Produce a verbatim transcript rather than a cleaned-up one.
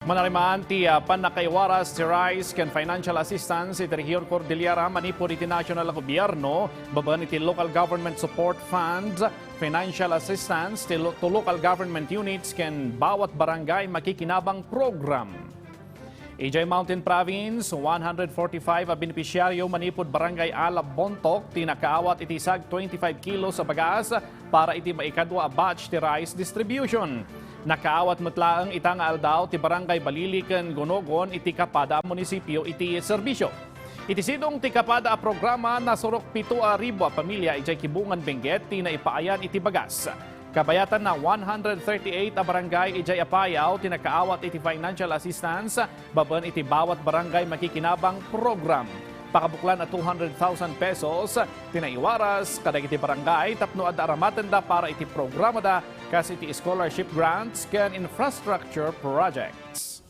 Manarimaan ti ah, pannakaiwaras ti rice ken financial assistance iti Region Cordillera manipud iti national a gobierno babaen iti Local Government Support Fund, financial assistance ti lo- to local government units ken bawat barangay makikinabang program. Idiay Mountain Province, one hundred forty-five a benepisyaryo manipud Barangay Alab Bontoc ti nakaawat iti sag twenty-five kilos a bagas para iti maikadua a batch ti rice distribution. Nakaawat met laeng ita nga aldaw ti Barangay Balili ken Gonogon iti Capada a munisipio iti serbisyo. Iti sidong ti Capada a programa, nasurok pito a ribu a pamilya idiay Kibungan, Benguet ti naipaayan iti bagas. Kabayatanna, one hundred thirty-eight a barangay idiay Apayao ti nakaawat iti financial assistance babaen iti bawat barangay makikinabang program. Pakabuklan a two hundred thousand pesos ti naiwaras kadagiti barangay tapno adda aramatenda para iti programada kas iti scholarship grants ken infrastructure projects.